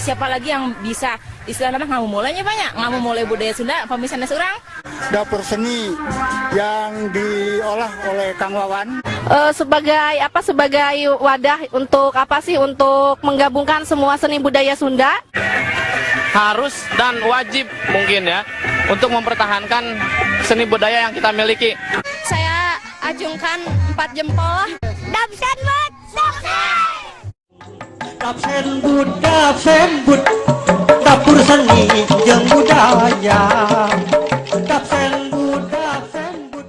Siapa lagi yang bisa istilahnya mah ngamumulenya banyak, ngamumule budaya Sunda pami sanes urang. Dapur seni yang diolah oleh Kang Wawan. Sebagai apa, sebagai wadah untuk apa sih, untuk menggabungkan semua seni budaya Sunda. Harus dan wajib mungkin ya untuk mempertahankan seni budaya yang kita miliki. Saya acungkan empat jempol lah. Dapsenbud, Dapsenbud, Dapsenbud, dapur seni jeung budaya. Dapsenbud, Dapsenbud.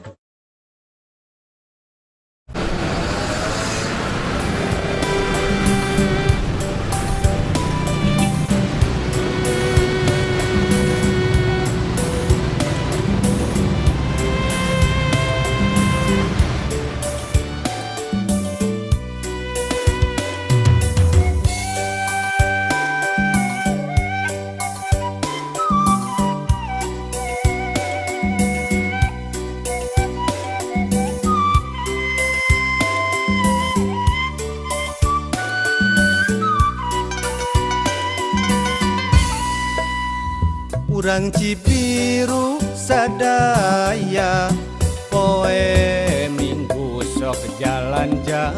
Urang Cibiru sadaya poe Minggu sok jalan-jalan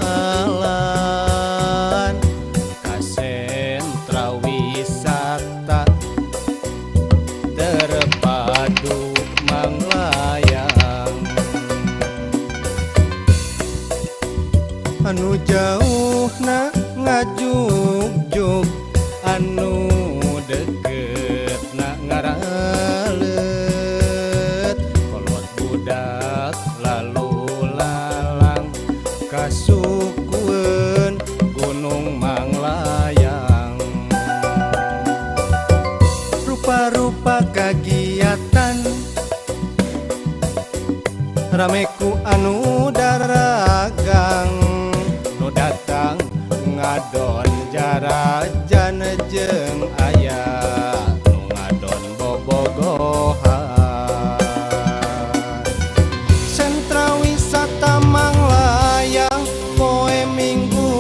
ka sentra wisata terpadu Manglayang. Anu jauhna ngajugjug, anu deket na ngaraleut, kolot budak lalu lalang kasukueun Gunung Manglayang. Rupa-rupa kagiatan rame ku anu daragang, nu datang ngadon jarajan jeung aya nu ngadon bobogohan. Sentra wisata Manglayang poe Minggu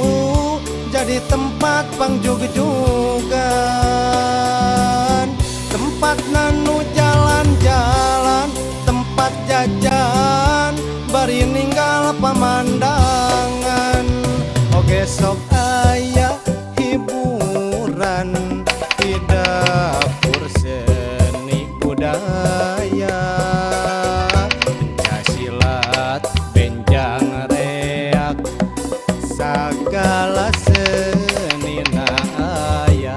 jadi tempat pangjugjugan, tempat nanu jalan-jalan, tempat jajan bari ninggal pamandangan. Oge sok aya hiburan di dapur seni budaya, pencak silat, benjang reak, sagala senina aya.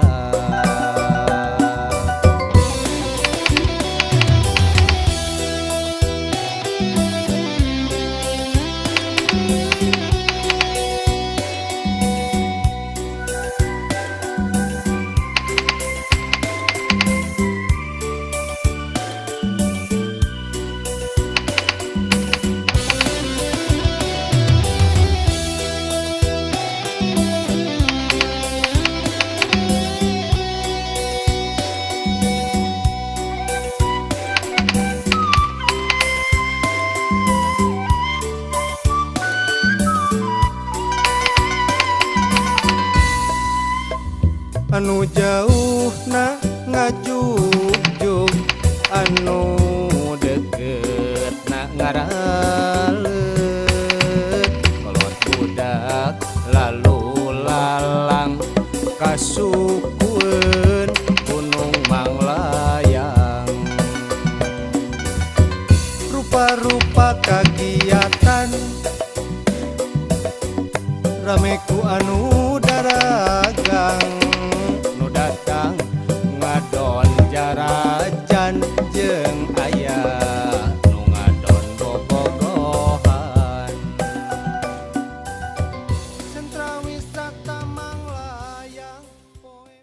Anu jauhna ngajugjug, anu deket na ngaraleut, kolot budak lalu lalang kasukueun Gunung Manglayang. Rupa-rupa kagiatan rame ku anu daragang, nu datang ngadon jarajan jeung aya nu ngadon bobogohan. Sentra wisata Manglayang poe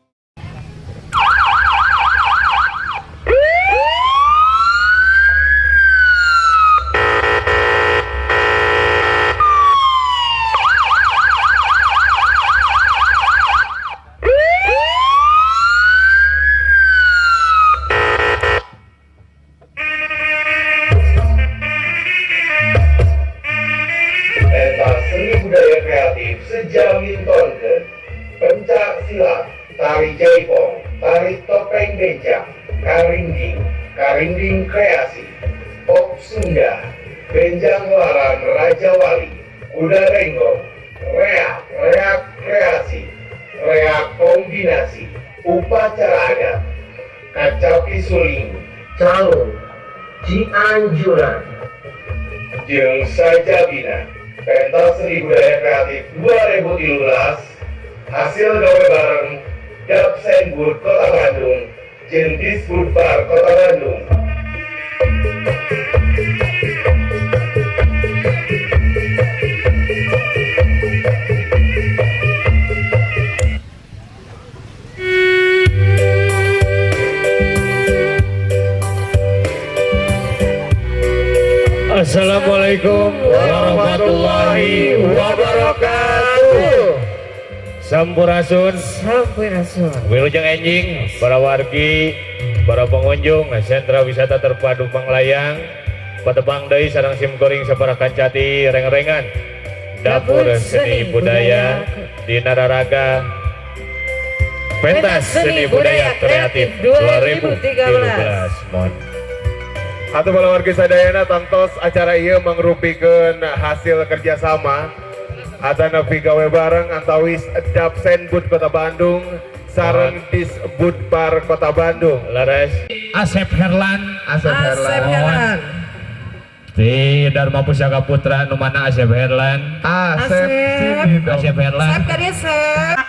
Karinding Kreasi, Pop Sunda, Benjang Larang Raja Wali, Kuda Renggong, Reak, Reak Kreasi, Reak Kombinasi, Upacara Adat, Kacapi Suling, Calung, Cianjuran, jeung Sajabina. Pentas Seni Budaya Kreatif 2013 hasil gawe bareng Dapsenbud Kota Bandung jeung Disbudpar Kota Bandung. Assalamualaikum warahmatullahi wabarakatuh. Sampurasun. Sampurasun. Wilujeng enjing para wargi, para pengunjung sentra wisata terpadu Manglayang, patepang deui sareng simkuring sapara kancati reng-rengan Dapur Seni Budaya di Nararaga Pentas Seni Budaya Kreatif 2013. Mohon. Atau para warga sadayana, tangtos acara ieu mangrupikeun hasil kerjasama atanapi gawe bareng antawis Dapsenbud Kota Bandung sareng Disbudpar Kota Bandung. Leres. Asep Herlan. Asep Herlan. Di Dharma Pusaka Putra nu mana Asep Herlan? Asep sini dong. Asep Herlan. Sep.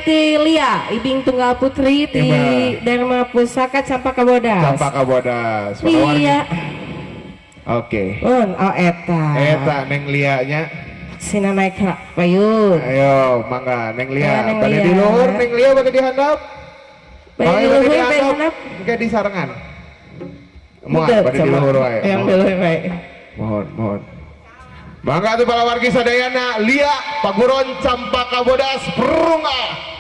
ti Lia, Ibing Tunggal Putri ti Dharma Pusaka Campaka Bodas. Campaka Bodas. Iya. Oke. Un, oh eta. Eta Neng Lia nya. Sina naik payun. Ayo, mangga Neng Lia. Neng Bade Lia. di luhur Neng Lia bade di handap. Bade di luhur, bade di handap. Engke di sarengan. Moal bade di luhur wae. Yang di luhur wae. Mohon, mohon. Mangga tuh para wargi sadayana Lia Paguron Campaka Bodas Prunga.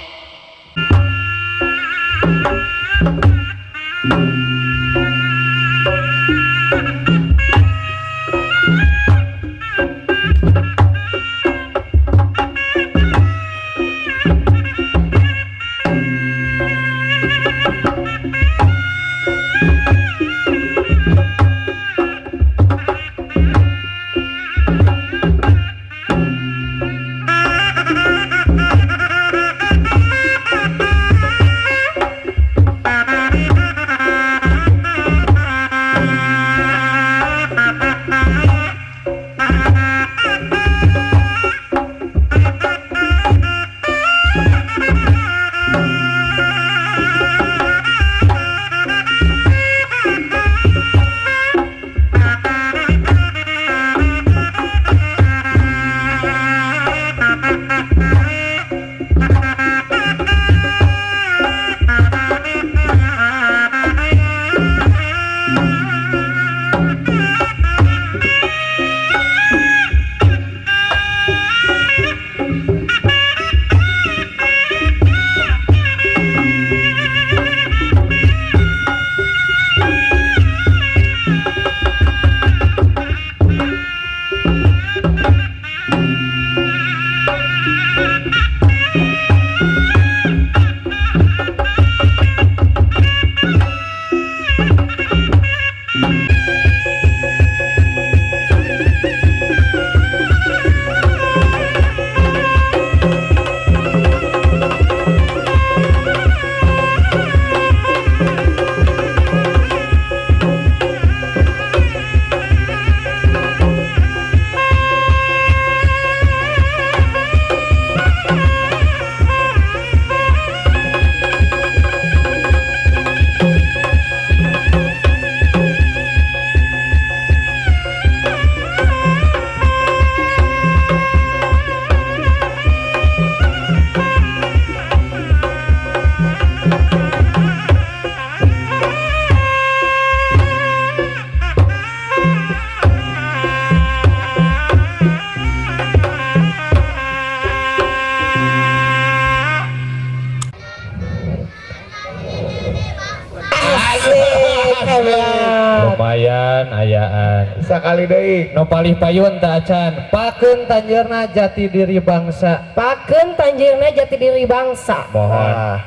Lumayan ayaan. Sakali deui. No palih payun teu acan. Pakeun tanjeurna jati diri bangsa. Pakeun tanjeurna jati diri bangsa. Mohon. Ah.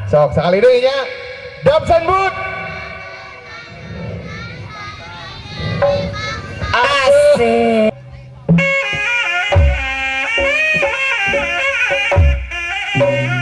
Sok sakali deui nya. Dapsenbud. Asik. Thank you.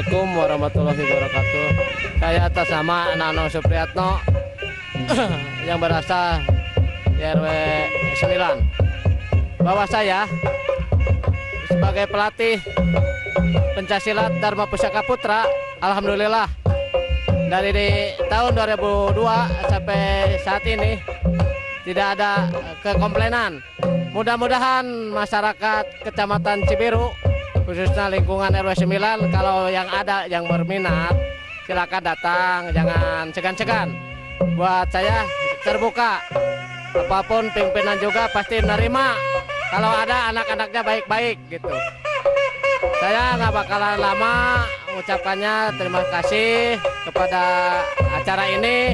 Assalamualaikum warahmatullahi wabarakatuh. Saya atas nama Nano Supriyatno yang berasal di RW 9. Bahwa saya sebagai pelatih pencak silat Dharma Pusaka Putra, alhamdulillah dari di tahun 2002 sampai saat ini tidak ada kekomplainan. Mudah-mudahan masyarakat Kecamatan Cibiru, khususnya lingkungan RW 9, kalau yang ada yang berminat silakan datang, jangan segan-segan. Buat saya terbuka, apapun pimpinan juga pasti menerima kalau ada anak-anaknya baik-baik gitu. Saya nggak bakalan lama mengucapkannya, terima kasih kepada acara ini.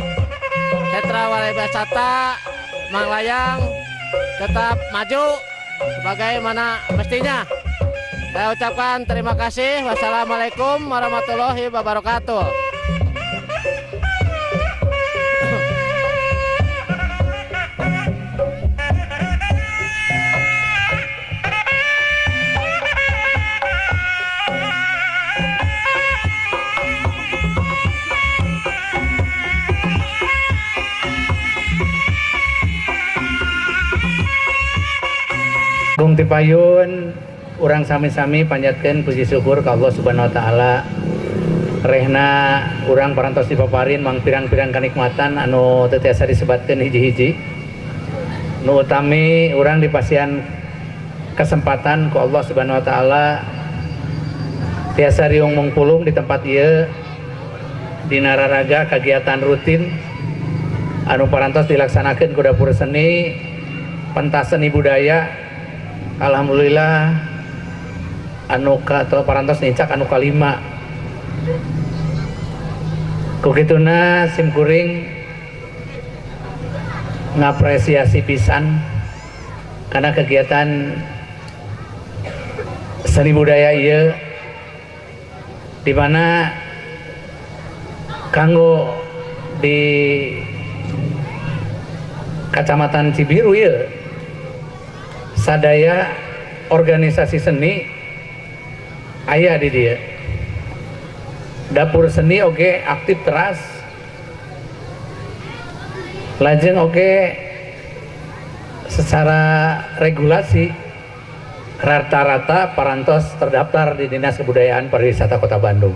Sentra Wisata Manglayang tetap maju sebagaimana mestinya. Saya ucapkan terima kasih. Wassalamualaikum warahmatullahi wabarakatuh. Gung tipayun, urang sami-sami panjatkeun puji syukur ka Allah Subhanahu wa Taala, rehna urang parantos dipaparin mangpirang-pirang kanikmatan anu teu tiasa disebatkeun hiji-hiji. Nu utami, urang dipasihan kesempatan ku Allah Subhanahu wa Taala tiasa riung mungpulung di tempat ieu dina raraga kegiatan rutin anu parantos dilaksanakeun ku dapur seni, pentas seni budaya. Alhamdulillah anu ka atau parantos nincak anu kalima. Ku kituna sim kuring ngapresiasi pisan karena kegiatan seni budaya ieu, di mana kanggo di Kecamatan Cibiru ieu sadaya organisasi seni aya di dieu. Dapur seni oge aktif teras, lajeng oge secara regulasi rata-rata parantos terdaftar di Dinas Kebudayaan Pariwisata Kota Bandung.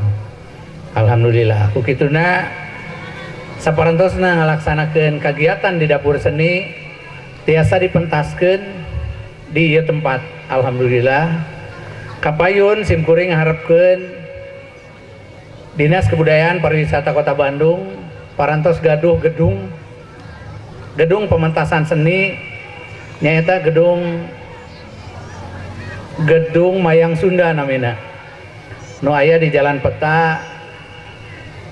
Alhamdulillah, ku kituna saparantosna ngalaksanakeun kegiatan di dapur seni tiasa dipentaskeun di ieu tempat. Alhamdulillah, kapayun sim kuring ngaharepkeun Dinas Kebudayaan Pariwisata Kota Bandung parantos gaduh gedung gedung pementasan seni, nyaeta gedung Gedung Mayang Sunda namina, nu aya di Jalan Peta.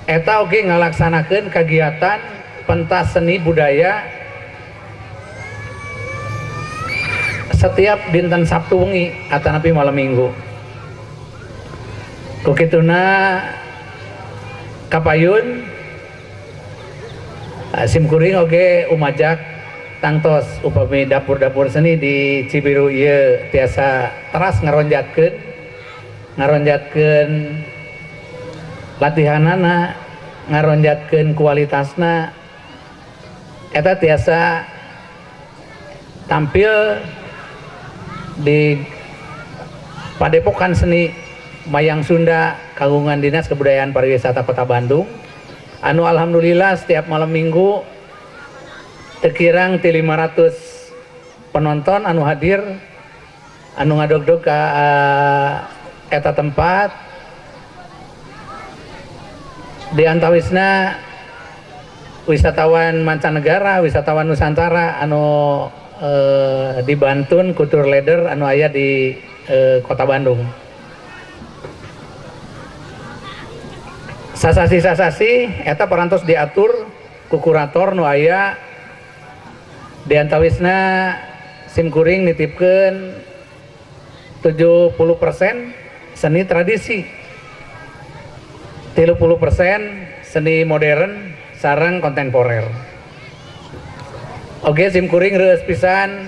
Eta oge ngalaksanakeun kegiatan pentas seni budaya setiap dinten Sabtu wengi atanapi malam Minggu. Ku kituna kapayun sim kuring oge umajak tangtos upami dapur-dapur seni di Cibiru ieu tiasa teras ngaronjatkeun latihanana, ngaronjatkeun kualitasna, eta tiasa tampil di Padepokan Seni Mayang Sunda kagungan Dinas Kebudayaan Pariwisata Kota Bandung, anu alhamdulillah setiap malam Minggu teu kirang ti 500 penonton anu hadir, anu ngadogdog ka eta tempat. Di antawisna wisatawan mancanegara, wisatawan Nusantara anu dibantun ku tour leader anu aya di Kota Bandung. Sasasi-sasasi eta parantos diatur ku kurator nu aya. Di antawisna sim kuring nitipkeun 70% seni tradisi, 30% seni modern sareng kontemporer. Oke, sim kuring reueus pisan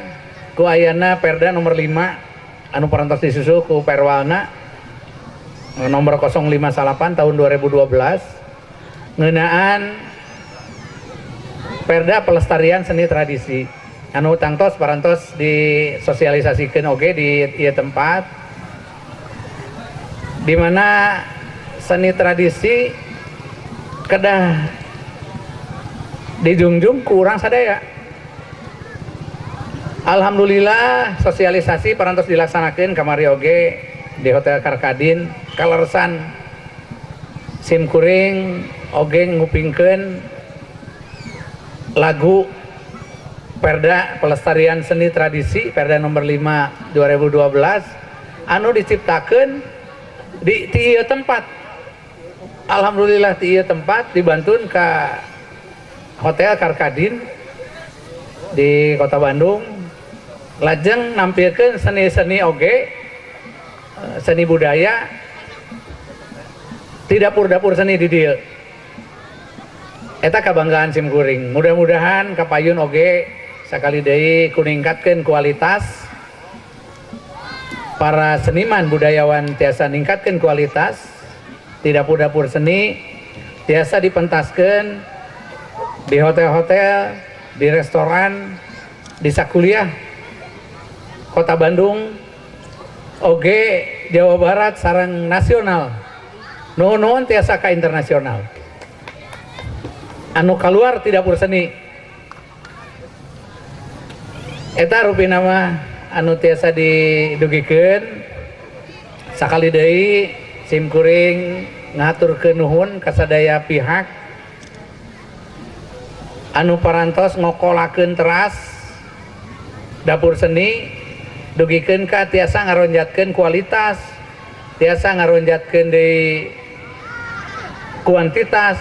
ku ayana Perda nomor 5 anu parantos disusul ku Perwalna. nomor 058 tahun 2012 ngeunaan Perda Pelestarian Seni Tradisi anu tangtos parantos disosialisasikeun oge di ieu tempat, di mana seni tradisi kedah dijungjung ku urang sadaya. Alhamdulillah sosialisasi parantos dilaksanakeun kamari oge di Hotel Karkadin, kaleresan sim kuring oge ngupingkeun lagu Perda Pelestarian Seni Tradisi Perda nomor 5 2012 anu diciptakeun di ieu tempat. Alhamdulillah di ieu tempat dibantun ke Hotel Karkadin di Kota Bandung, lajeng nampilkeun seni-seni oge, seni budaya di dapur-dapur seni di dieu. Eta kabanggaan sim kuring. Mudah-mudahan kapayun oge sakali deui ku ningkatkeun kualitas para seniman budayawan, tiasa ningkatkeun kualitas di dapur-dapur seni, tiasa dipentaskeun di hotel-hotel, di restoran, di sakuliah Kota Bandung, oge Jawa Barat sareng nasional. Nuhun-nuhun tiasa ka internasional. Anu keluar ti dapur seni. Eta rupina mah anu tiasa didugikeun. Sakali deui sim kuring ngaturkeun nuhun ka sadaya pihak anu parantos ngokolakeun teras dapur seni dugikeun ka tiasa ngaronjatkeun kualitas, tiasa ngaronjatkeun deui kuantitas.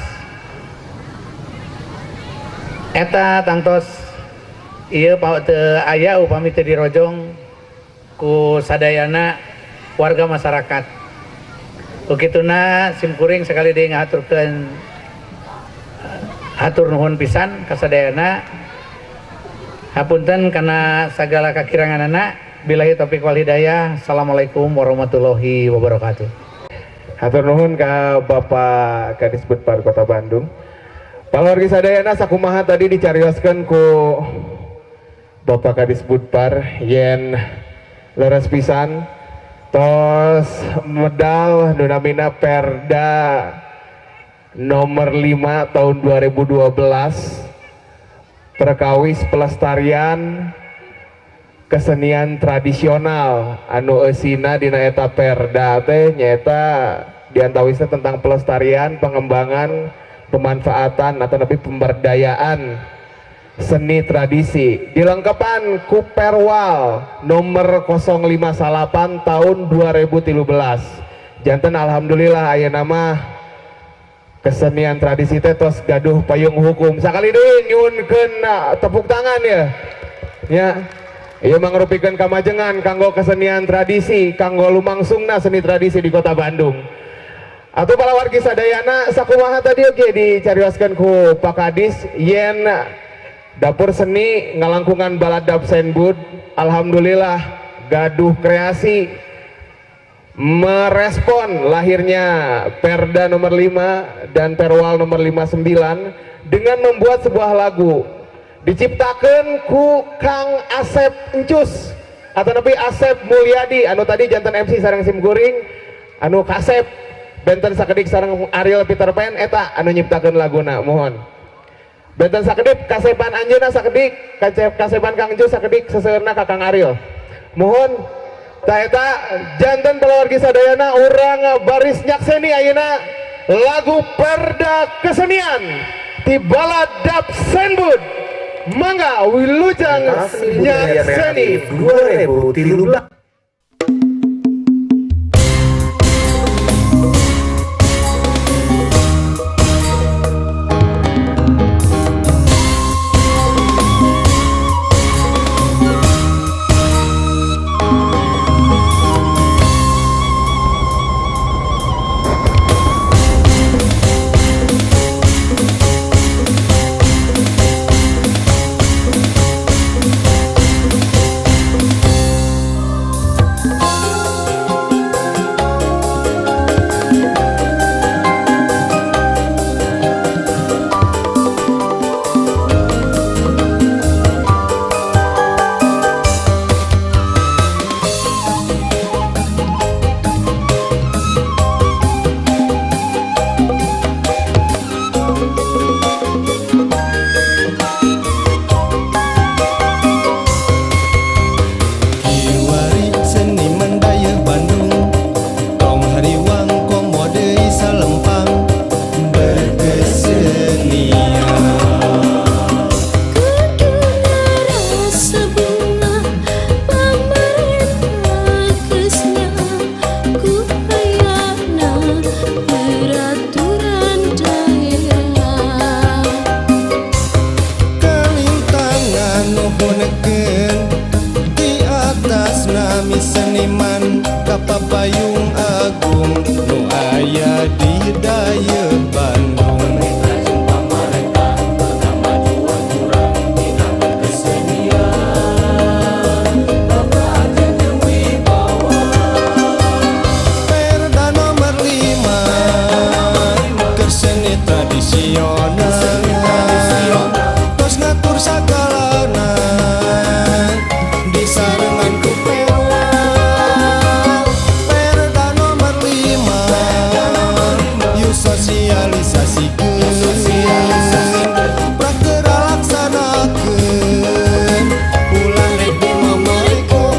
Eta tangtos ieu teu aya upami teu dirojong ku sadayana warga masyarakat. Ukituna sim kuring sekali deui ngahaturkeun hatur nuhun pisan ka sadayana. Hapunten kana sagala kakiranganana. Billahi taufik wal hidayah. Assalamualaikum warahmatullahi wabarakatuh. Hatur nuhun ka Bapak Kadis Budpar Kota Bandung. Pawargi sadayana, sakumaha tadi dicarioskeun ku Bapak Kadis Budpar yen leres pisan tos medal nu namina Perda nomor 5 tahun 2012 perkawis pelestarian kesenian tradisional anu eusina dina eta perda teh nyaeta diantawisna tentang pelestarian, pengembangan, pemanfaatan atau lebih pemberdayaan seni tradisi dilengkapan ku Perwal nomor 058 tahun 2013. Janten alhamdulillah ayeuna mah kesenian tradisi teh tos gaduh payung hukum. Sakali deui nyuhunkeun tepuk tangan ya. Ya. Ieu mangrupikeun kamajengan kanggo kesenian tradisi, kanggo lumangsungna seni tradisi di Kota Bandung. Atau para wargi sadayana, sakumaha tadi oge dicarioskeun ku Pak Kadis yen dapur seni ngalangkungan balad Dapsenbud alhamdulillah gaduh kreasi merespon lahirnya Perda nomor 5 dan Perwal nomor 59 dengan membuat sebuah lagu diciptakan ku Kang Asep Encus atau lebih Asep Mulyadi anu tadi janten MC sareng sim kuring anu kasep benten sakedik sareng Ariel Peter Pan eta anu nyiptakeun laguna. Mohon benten sakedip kasepan anjeunna sakedik kasepan Kang Encus sakedik seseueurna ka Kang Ariel. Mohon ta eta janten palawargi sadayana urang baris nyakseni ayeuna lagu Perda Kesenian ti Balad Dapsenbud. Mangga wilujeng nyakseni 2013. Nganuhunkeun di atas nami seniman Kapapayung Agung nu aya di Dayeuh Bandung. Perda nomor 5 keur seni tradisional tos ngatur sagalana disarengan ku Perwa. Perda nomor 5 yuk sosialisasikeun prakera laksanakeun ulah rek dimomolekeun.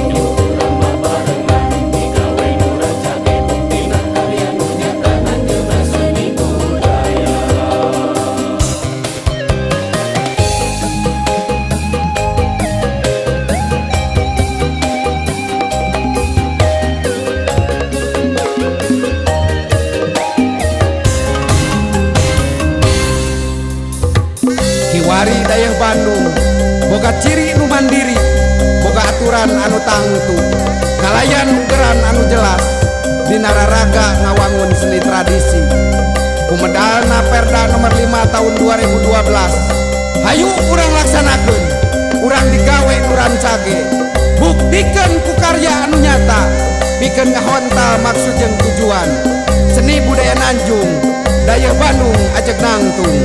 Kiwari Dayeuh Bandung boga ciri nu mandiri, boga aturan anu tangtu, kalayan ugeran anu jelas dina raraga ngawangun seni tradisi. Kumedalna Perda nomor 5 tahun 2012, hayu urang laksanakeun, urang digawe nu rancage, buktikeun ku karya anu nyata, pikeun ngahontal maksud jeung tujuan seni budaya Nanjung Dayeuh Bandung ajeg nangtung.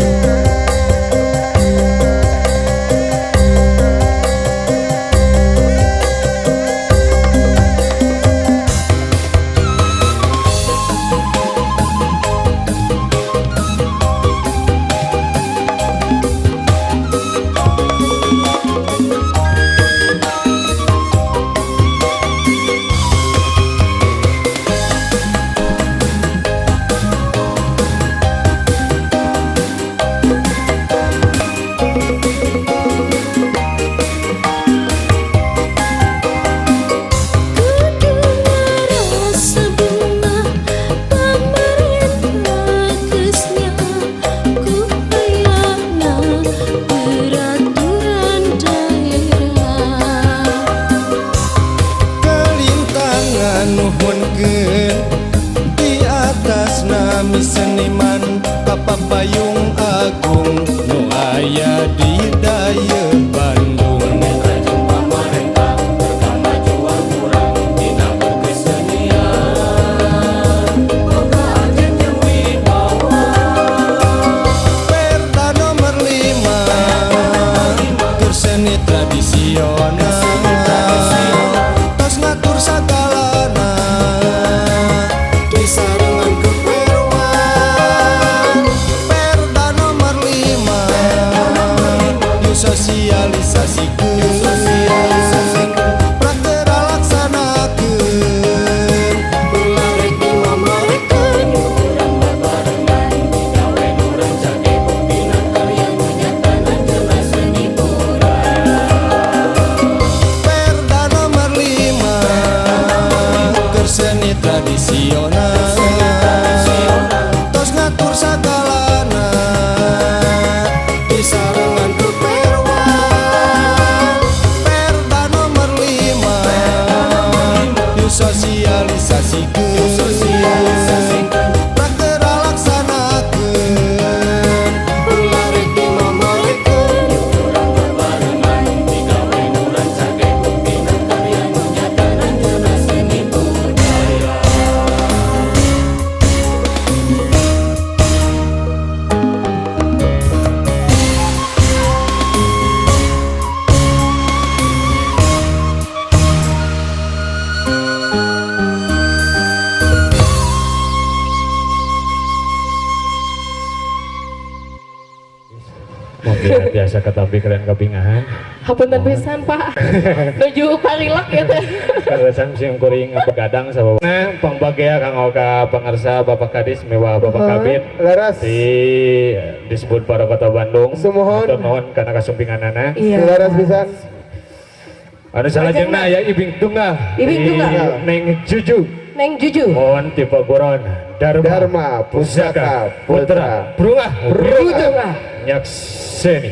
Kelintangan nuhunkeun di atas nami seniman Kapapayung Agung nu aya di Dayeuh Bandung. Perda nomor 5 keur seni tradisional tos ngatur sagalana disarengan ku Perwa. Perda nomor 5 yuk sosialisasikeun prakera laksanakeun ulah rek dimomolekeun. Perda nomor 5 keur seni tradisional tos ngatur sagalana disarengan ku Perwa. Perda nomor 5 yuk sosialisasikeun prakera laksanakeun ulah rek dimomolekeun. Mungkin biasa ketampi kalian kebingahan. Hapunten pisan Pak. Nuju parilak ya teh. Kaleresan sim kuring begadang sabab. Nah, pangbagea kanggo ka pangarsa Bapak Kadis mewah Bapak Kabid. Leres. Di disebut para Kota Bandung. Sumuhun. Hatur nuhun kana kasumpinganana. Iya. Leres pisan. Anu salajengna aya Ibing Tunggal. Ibing Tunggal. Neng Juju. Neng Juju. Mohon tipe Goron Dharma Pusaka Putra Brungah Brungah Nyakseni.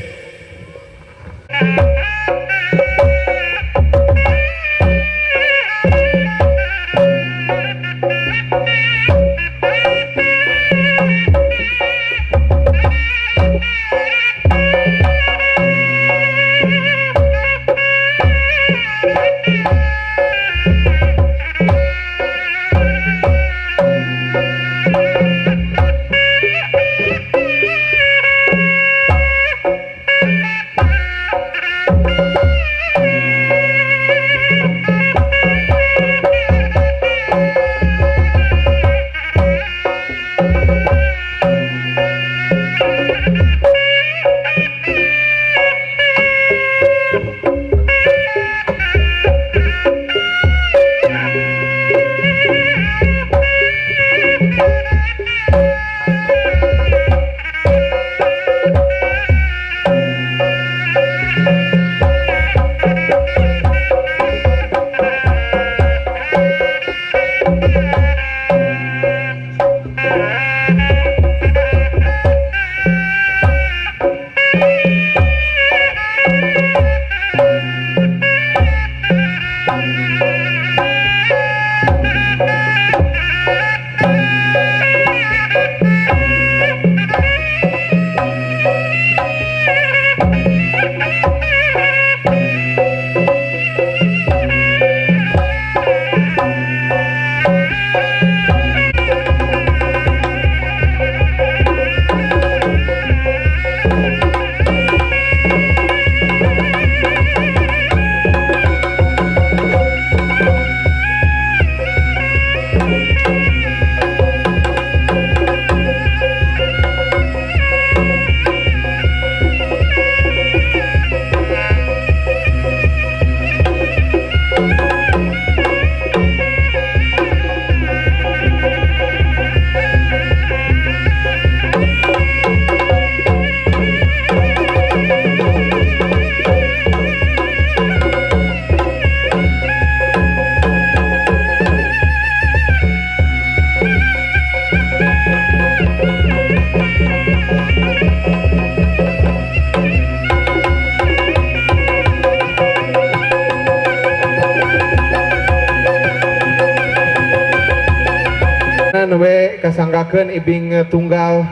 kasanggakeun ibing tunggal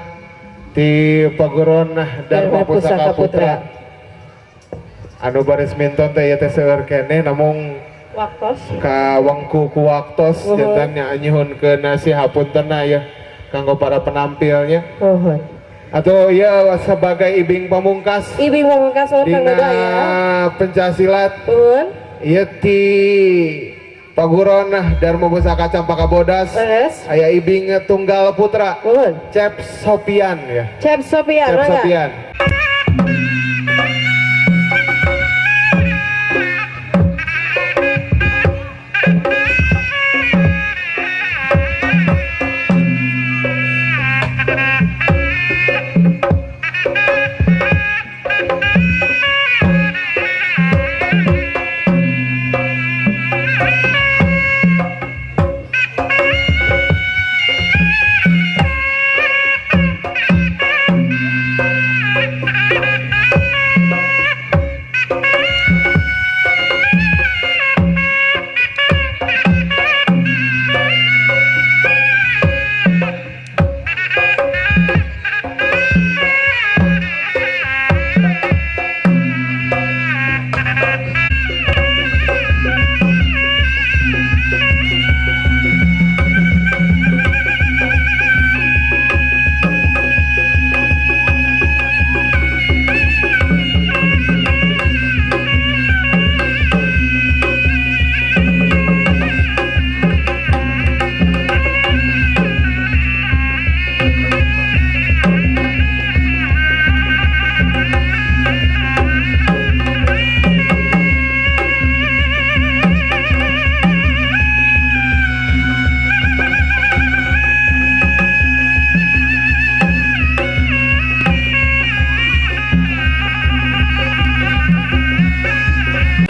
ti Paguron Dharma Pusaka Putra. Anu baris minton teh ieu teh seueur keneh namung waktos ka wengku ku waktos janten nya nyuhunkeun hapuntenna ya kanggo para penampilnya. Atau ya sebagai ibing pamungkas. Ibing pamungkas dina pencak silat. Ieu ti Paguron Dharma Pusaka Campaka Bodas. Aya ibing tunggal putra. Cep Sopian ya. Cep Sopian. Cep Sopian.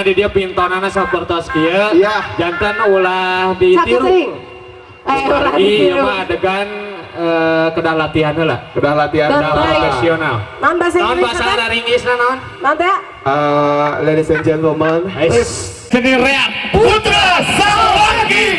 Di dia pintonana sapertos kieu. Iya. Janten ulah ditiru. Ulah ditiru. Ieu mah adegan kedah latihan heula. Kedah latihan profesional. Naon bahasa Inggris? Naon bahasa Inggrisna naon? Naon teh? Ladies and gentlemen. Seni reak Putra Salwangi.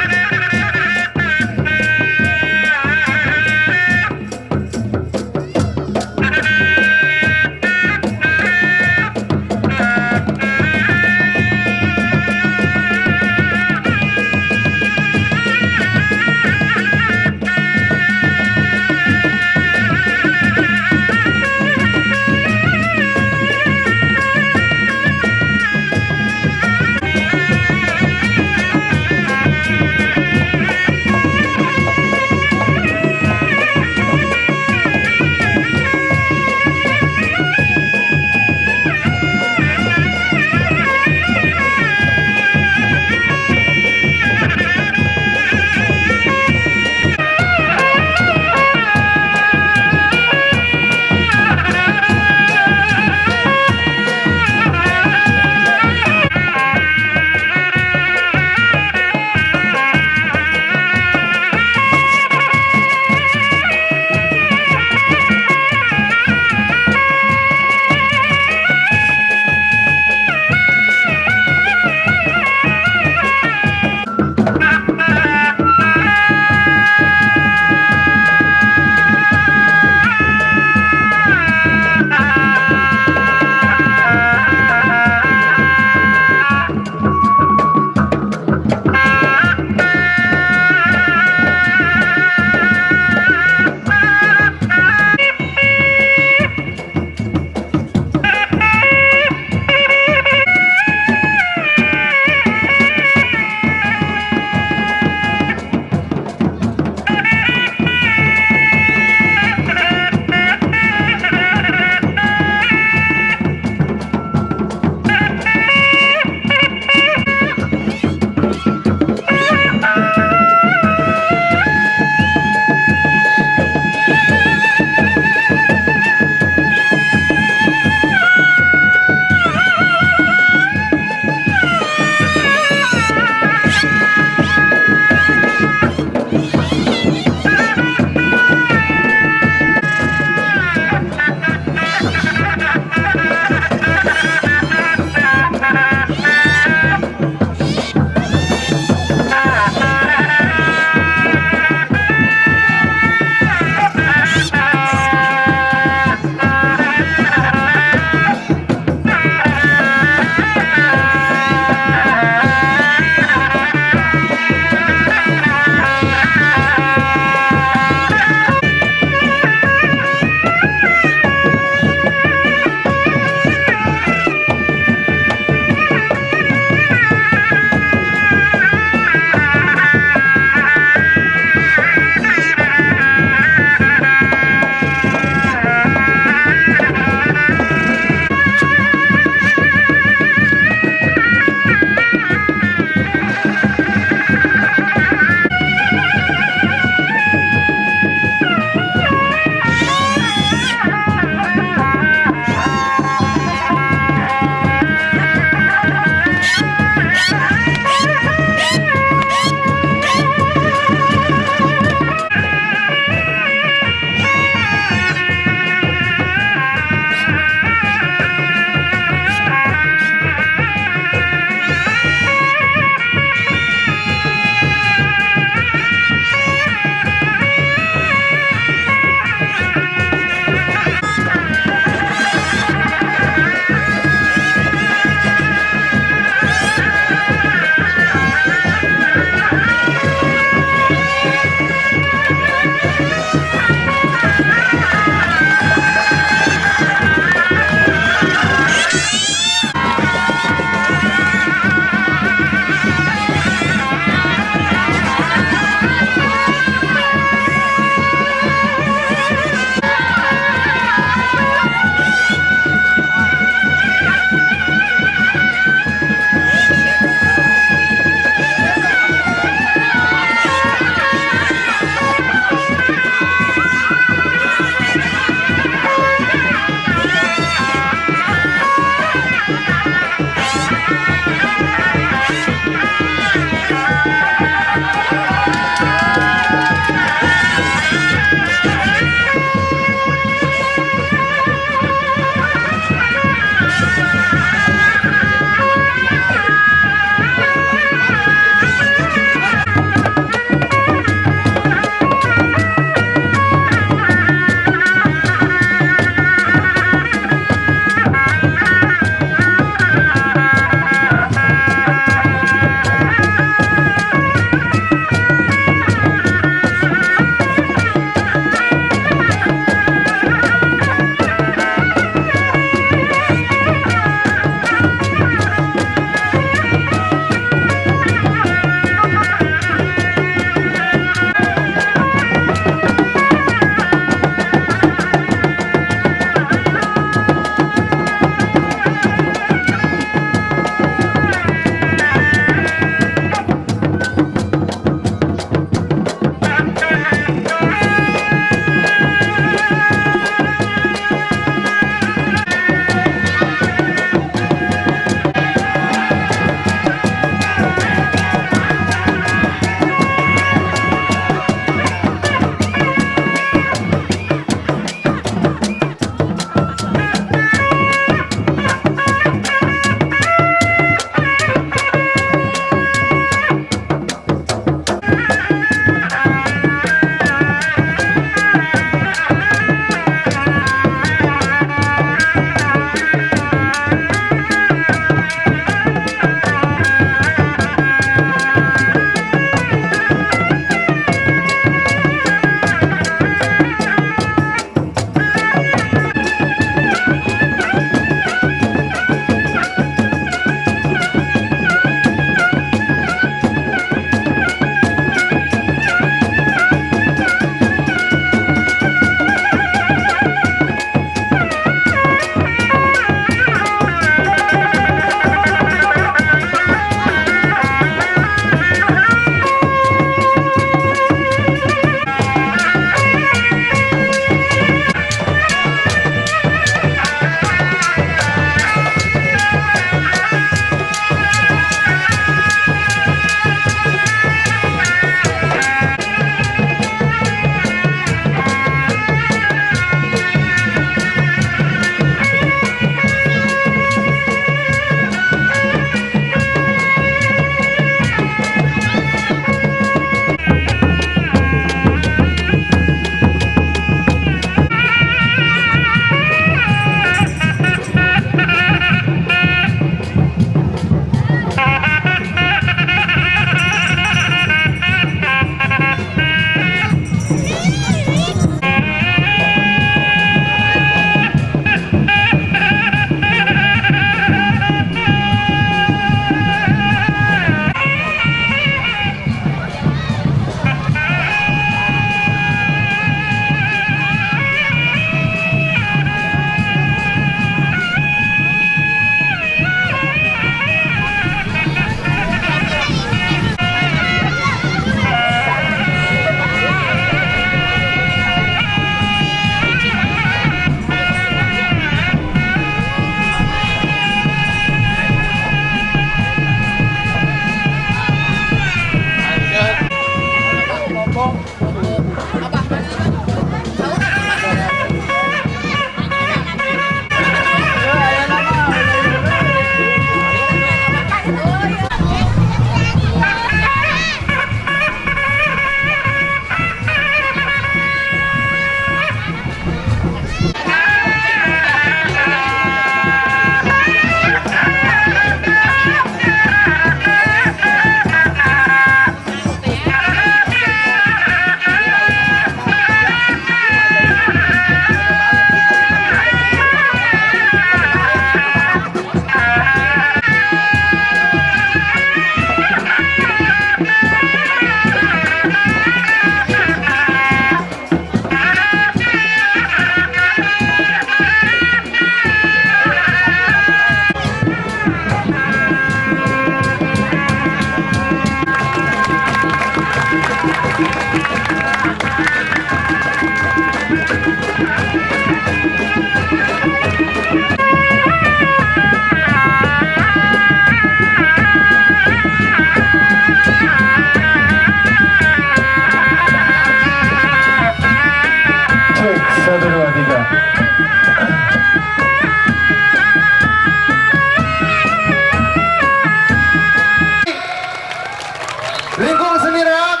Lingkung Seni Reak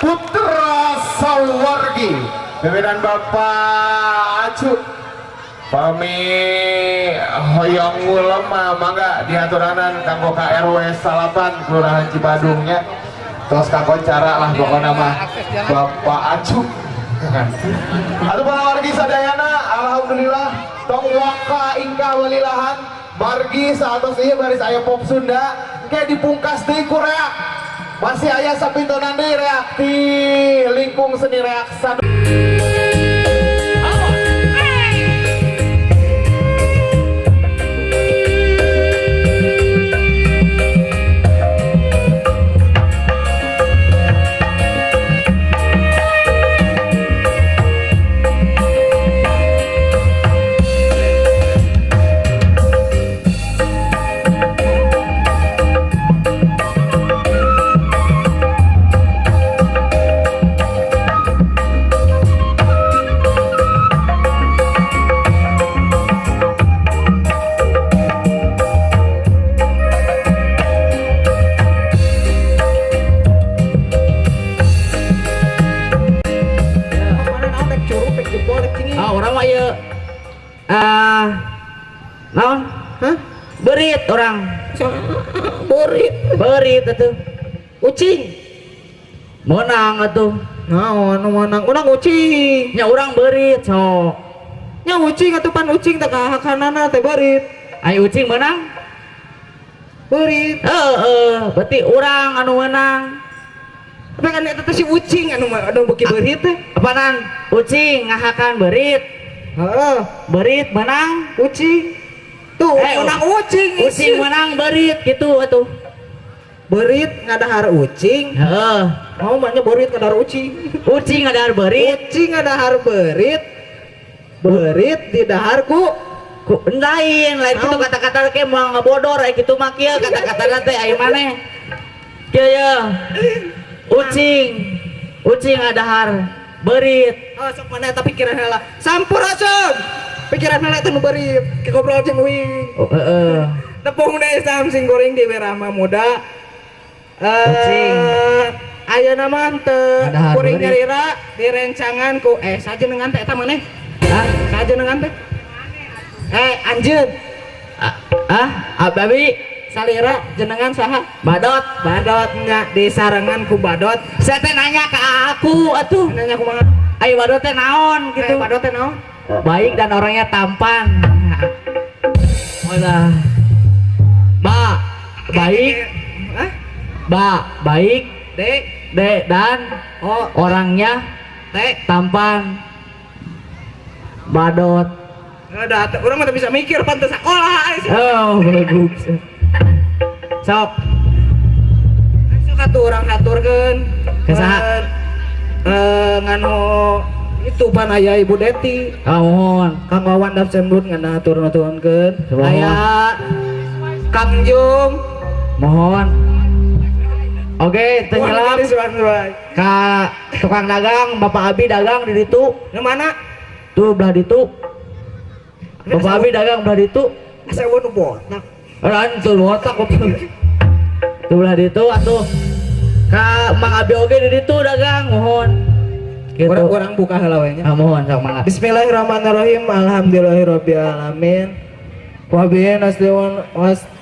Putra Sawargi pimpinan Bapak Acu. Pami hoyong ngulem mangga diaturanan kanggo ka RW 9 Kelurahan Cibadungnya. Tos kakoncara lah pokokna mah Bapak Acu. Atuh para wargi sadayana, alhamdulillah tong waka ingkah walilahan margi saatos ieu baris aya pop Sunda engke dipungkas deui ku reak. Masih aya sapintonan deui reak di lingkung seni reak Sadu. Naon? Hah? Berit orang. Berit. Berit atuh. Ucing. Menang atuh. Naon nu menang? Urang ucing. Nya urang berit sok. Nya ucing atuh pan ucing teh kahakanana teh berit. Ai ucing menang? Berit. Heeh, berarti urang anu menang. Tapi kan eta teh si ucing anu anu beuki berit teh. Apanan? Ucing ngahakan berit. Heeh, berit menang ucing. Tuh, menang ucing. Ucing menang berit gitu atuh. Berit ngadahar ucing. Heeh. Oh, maknya berit ngadahar ucing. Ucing ngadahar berit. Ucing ngadahar berit. Berit didahar ku ku lain, lain kitu kata-kata ke moal ngabodor aya kitu mah kieu kata-katana teh aya maneh. Kieu ye. Ucing. Ucing ngadahar berit. Oh, sok mana eta pikiran heula. Sampurasun. Pikiran heula eta nu berit. Ke ngobrol jeung uing. Oh, heeh. Tepung deui sam sing goreng di Wirahma Muda. Ucing. Ayeuna mah teu kuring nyalira direncangan ku sajenengan teh eta maneh. Hah? Sajenengan teh. Anjeun. Ababi salira jenengan saha? Badot. Badot nya disarengan ku Badot. Saya teh nanya ke aku atuh. Nanya kumaha? Ayo Badot teh naon gitu. Badot teh naon? Baik dan orangnya tampan. Udah. Ba, baik. Hah? Ba, baik. D, D dan oh, orangnya T tampan. Badot. Udah, orang mah bisa mikir pantes sekolah. Oh, bagus. Sok. Sok atuh urang haturkeun. Ka saha? Nganu itu pan aya Ibu Deti. Ah, mohon. Kang Wawan Dapsembut ngan hatur nuhunkeun. Aya Kang Jum. Mohon. Oke, teu hilap. Ka tukang dagang, Bapak Abi dagang di ditu. Nu mana? Tuh belah ditu. Bapak Abi dagang belah ditu. Asa eueuh nu botak. Ora tuh botak tuh belah ditu atuh. Ka Mang Abi oge di ditu dagang, mohon. Gitu. Orang buka heula we nya. Ah, mohon sok mangga. Bismillahirrahmanirrahim. Alhamdulillahirabbil alamin. Wa bihi nasta'in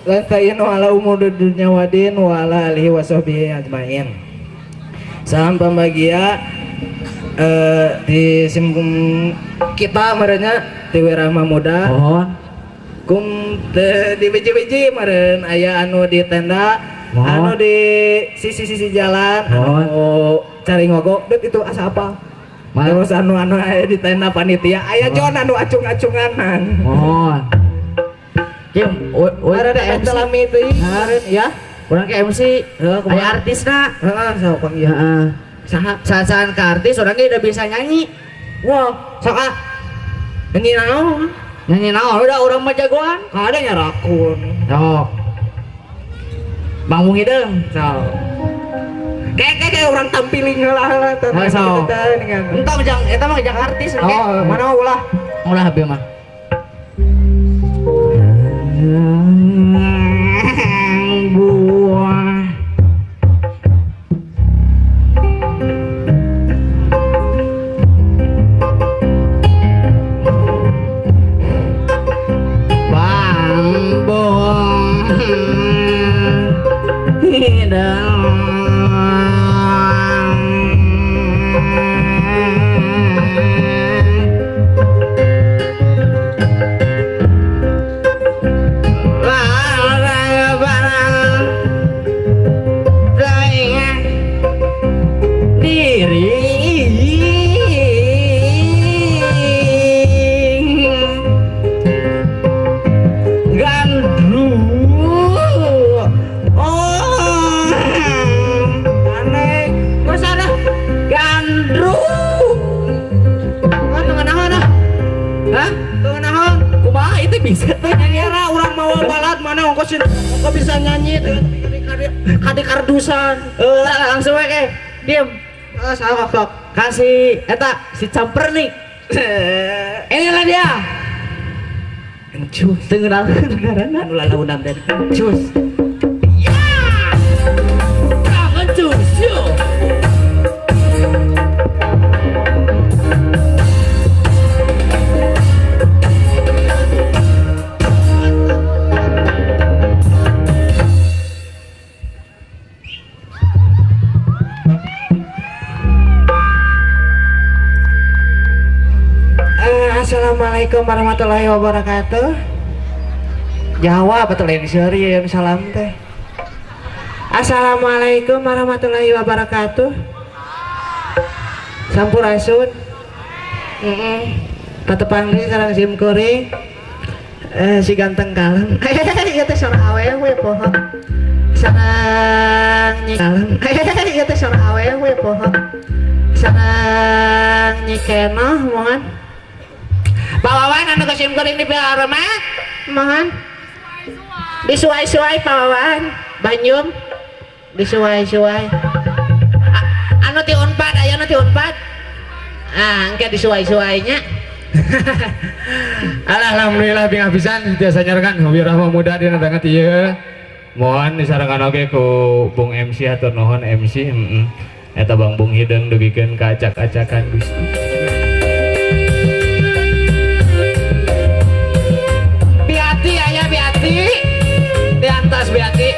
nasta'inu ala umuri dunya wadin wa ala alihi wasahbihi ajmain. Salam pembagia di sim kita merenya di Wirahma Muda. Mohon. Kum di biji-biji meren aya anu di tenda, mohon. Anu di sisi-sisi jalan, mohon. Anu cari ngogok, det itu asa apa? Ma. Terus anu anu aya di tenda panitia, aya jon anu acung-acunganan. Mohon. Kim, ada MC lami teuing, ya. Urang ke MC, aya artisna. Heeh, sok panggil. Heeh. Saha? Saha-sahan ke artis urang ge udah bisa nyanyi. Wah, sok ah. Nyanyi naon? Nyanyi naon? Udah urang mah jagoan. Ada nya rakun. Sok. Bang Mung Hideung. Sok. Kayak orang tampiling heula heula teh. Sok. Entong jang eta mah jang artis. Oh, mana ulah? Ulah abi mah. Buah Kok sih kok bisa nyanyi kade kardusan. Langsung we diem. Salah kok. Kasih eta si camper nih. Inilah dia. Encus. Teu ngeunaheun ngaranna. Anu lalaunan teh. Encus. Ya. Encus. Yo. Assalamualaikum warahmatullahi wabarakatuh. Jawab atau lain seri ya salam teh. Assalamualaikum warahmatullahi wabarakatuh. Sampurasun. Patepang deui sareng sim kuring. Si ganteng kalem. Ieu teh sora awewe poho. Sareng nyi kalem. Ieu teh sora awewe poho. Sareng nyi Kenoh mohon. Pak Wawan anu ka sim kuring di rumah mohon disuai-suai Pak Wawan Banyum disuai-suai anu ti Unpad aya anu ti Unpad engke disuai-suainya. Alhamdulillah bingah pisan tiasa nyarekan Wirahma Muda dina danget ieu. Mohon disarengan oge ku Bung MC hatur nuhun MC eta Bang Bung Hideung dugikeun ka acak-acakan Gusti. Biati aya biati di atas biati.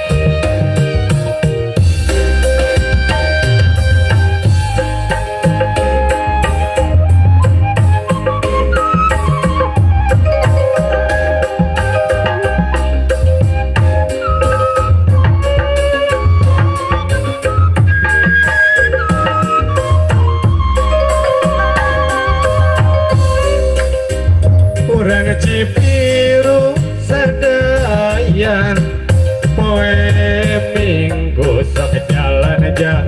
Urang Cibiru sadayan poe Minggu sok jalan-jalan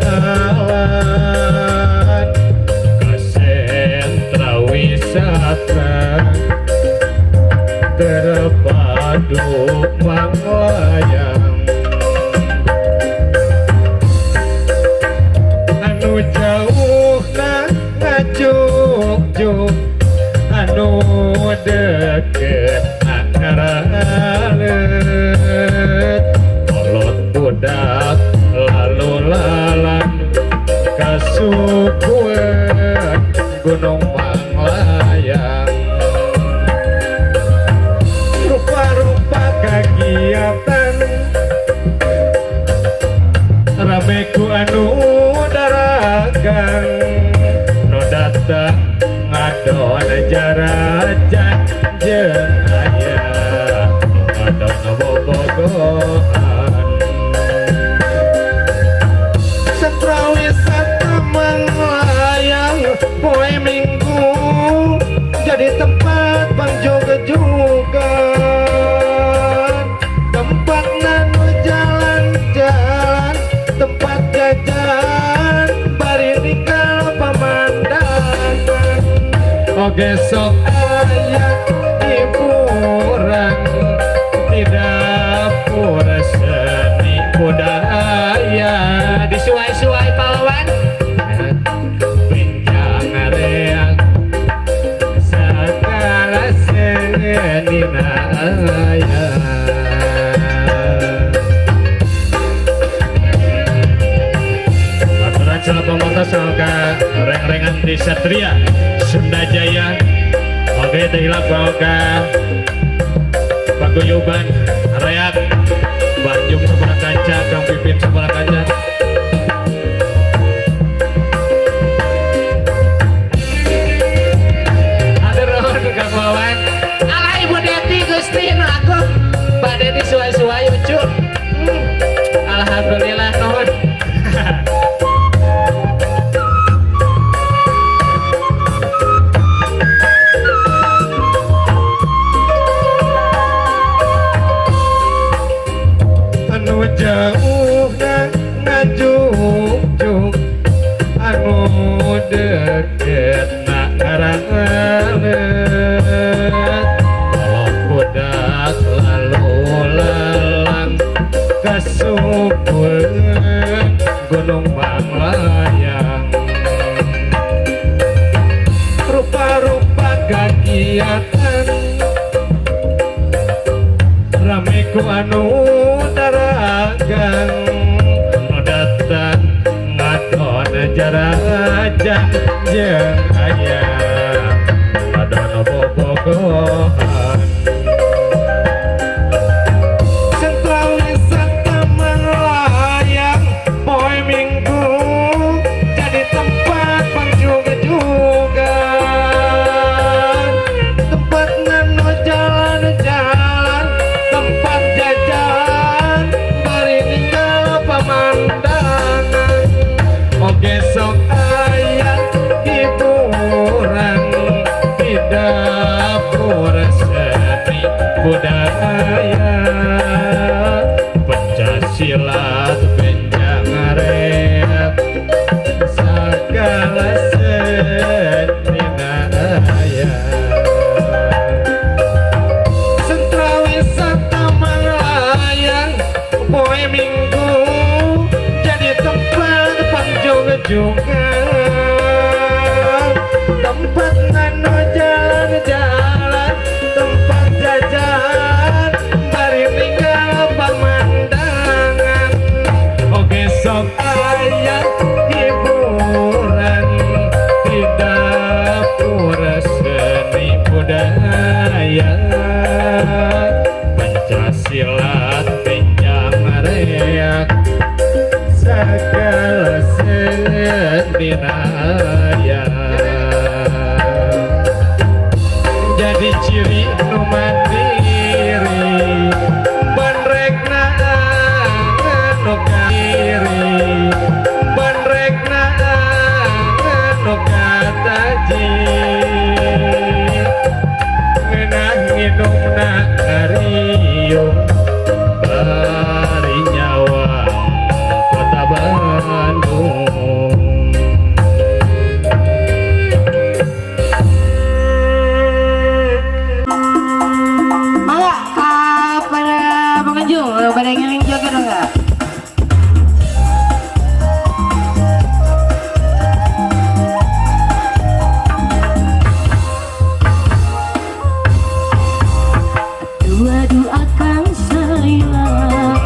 ke sentra wisata terpadu manglayang anu jauhna ngajukjuk anu deket ngaralet kolot budak lalu lalang kasukuan Gunung Manglayang rupa-rupa kegiatan rame ku anu daragang nu datang ngadon jarajan jeung aya ngadon bobogohan sentra wisata Manglayang poe Minggu jadi tempat pangjogejugan tempat nanu jalan-jalan tempat jajan bari ninggal pamandangan oge sok aya hiburan tidak pura seni budaya disuai-suai pahlawan benjang reang segala seni aya. Aturan salah pemerintah soal ke reng-rengan di Satria Sunda Jaya. Oke, teh hilap ka paguyuban reak Banjung sebelah kaca, Kang Pipin sebelah kaca. Atur nuhun Kang Wawan. Alah Ibu Deti Gusti nu agung. Pak Deti suai-suai lucu. Alhamdulillah nuhun. Anu jauh na layang-layang. Rupa-rupa kegiatan rame ku anu daragang, nu datang ngadon jarajan jeung aya ngadon bobogohan. Sentral wisata Manglayang poe Minggu jadi tempat panjug-jugan, tempat ngano jalan-jalan, tempat jajan bari ninggal pemandangan. Oge sok aya hiburan di dapur seni budaya, Pancasila benjang ngaret segala seni aya. Sentra wisata Manglayang poe Minggu jadi tempat panjung-jungan, tempat ngano jalan-jalan, tempat jajan bari ninggal pemandangan. Oge sok aya hiburan di dapur seni budaya, Pancasila benjang reak segala seni aya. Jadi ciri nu mandiri bandrekna anu kadiri, bandrekna anu kataji, ngeunah nginumna ngariung bari nyawang kota Bandung. Mangga ka para pengunjung pada ngiling joget dong nggak? Dua-dua akang sayang,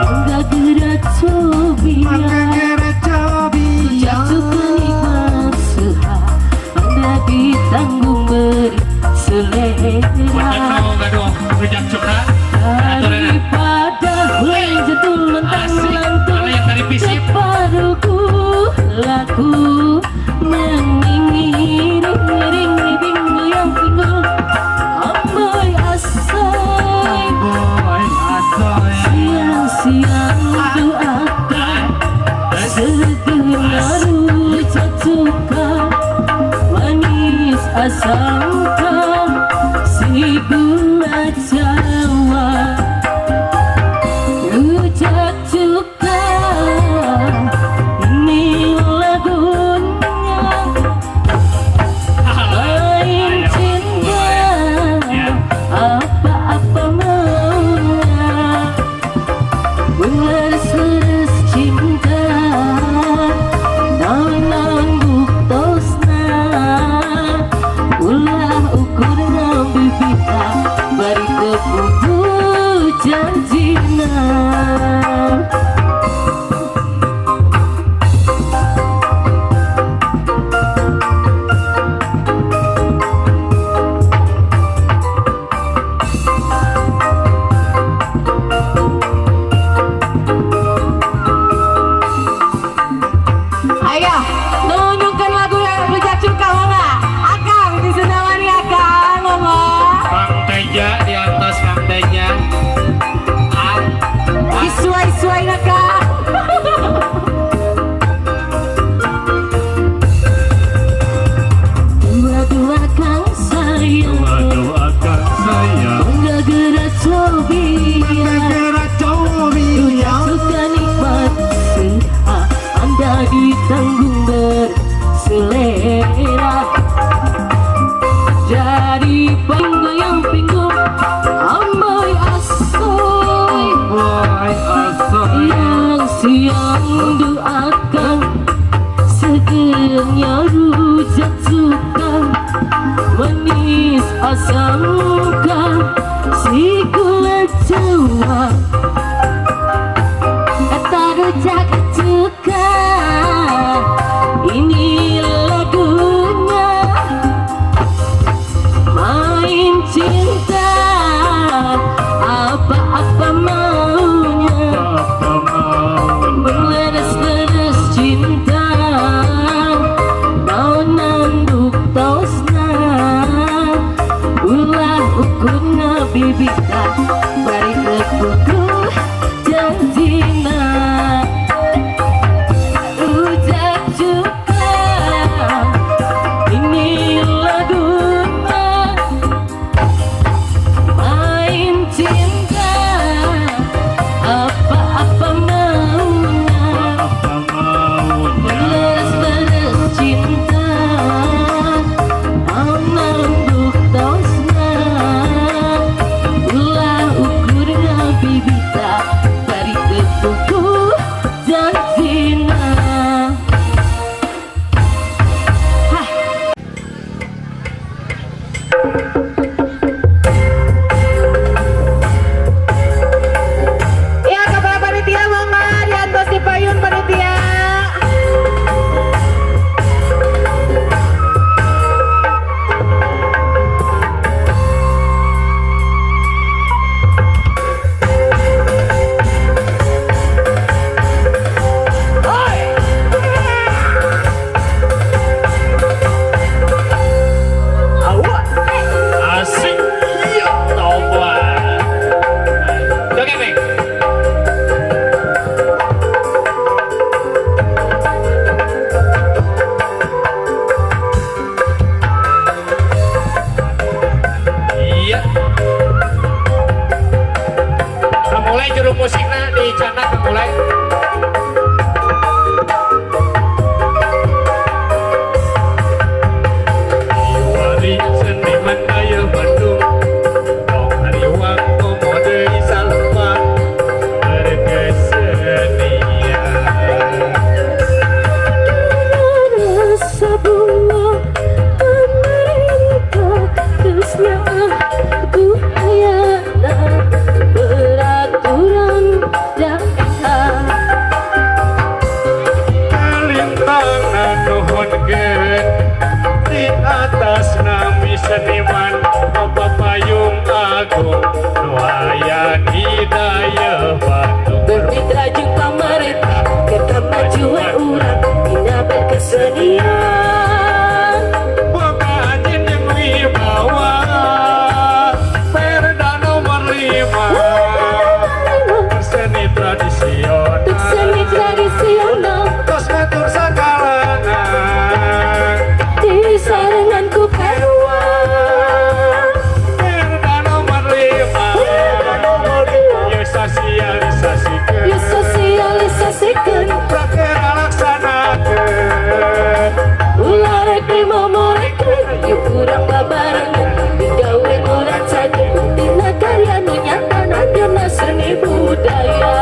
enggak gerak cobia, jatuh nikmat seha, anda ditanggung berselera. Daripada jatuh lentang-lentung, separuhku laku mengiring-iring goyang pinggul. Amboy asoy, siang-siang doakan segera rujak cuka manis asam si gula Jawa. Rujak cuka ini lagunya, lain cinta apa-apa maunya, beres-beres cinta naon-naon buktosna, ulah ukur ngambil bari tepupu janjina. Ayo, nunjukkan lagu yang rujak cuka mangga. Akang di Sundawani akang ngomong. Kang Teja di atas Kang Teja. Isuai-isuai nakang. Dua-dua kang sayang, Dua-dua kang sayang, enggak gerak cobia, rujak cuka nikmat seha, anda ditanggung berselera. Jadi penggoyang pinggul, amboy asoy, Boy asoy, siang-siang doakan Akang, segernya rujak cuka, manis asam muka, si gula Jawa. Eta rujak cuka, ini lagunya, main cinta, apa-apa maunya, berleres-leres cinta, mau nanduk tosna, ulah ukurna bibita, bari keputuh janjina. Rujak cuka, ini lagunya, main cinta, apa-apa maunya, berleres-leres cinta, mau nanduk tosna, ulah ukurna bibita, bari kepukuh janjina. Ya, kepala panitia mangga diantos di payun panitia. Asik. Iya, tobat. Oke, Bang. Iya. Kang mulai juru musikna di cana Kang mulai. Wari seniman daya Bandung, tong hariwang komo deui salempang berkesenian. Rasa bunga pemerintah terusnya aku ayana peraturan daerah. Kalintangan nuhunkeun di atas nami seniman Bapak Payung Agung nu aya di daya Bandung. Bermitra jeung pamarentah keur kamajuan urang dina berkesenian. Boga anjeun jeung wibawa Perda nomor 5 seni tradisional. Seni tradisional Tos ngatur sakalana disarengan ku Perwa. Perda nomor 5 ye sosialisasikeun, Ye sosialisasikeun, prakera laksanakeun. Ulah rek dimomorekeun, yuk urang babarengan digawe urang saja dina karya nu nyata dina seni budaya.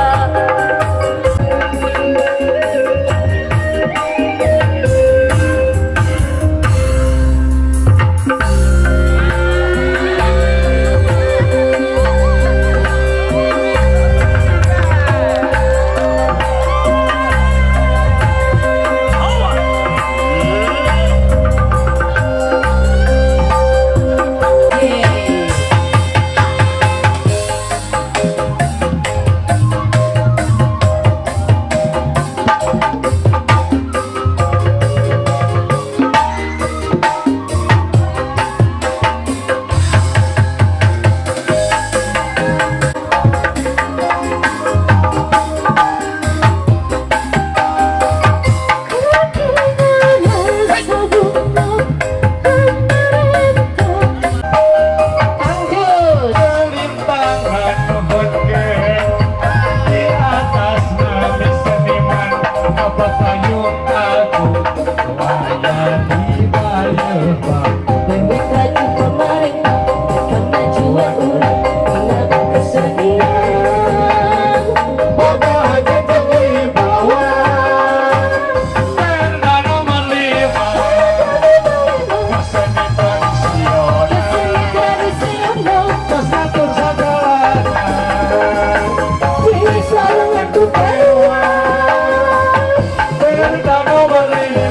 Eta nomor 5,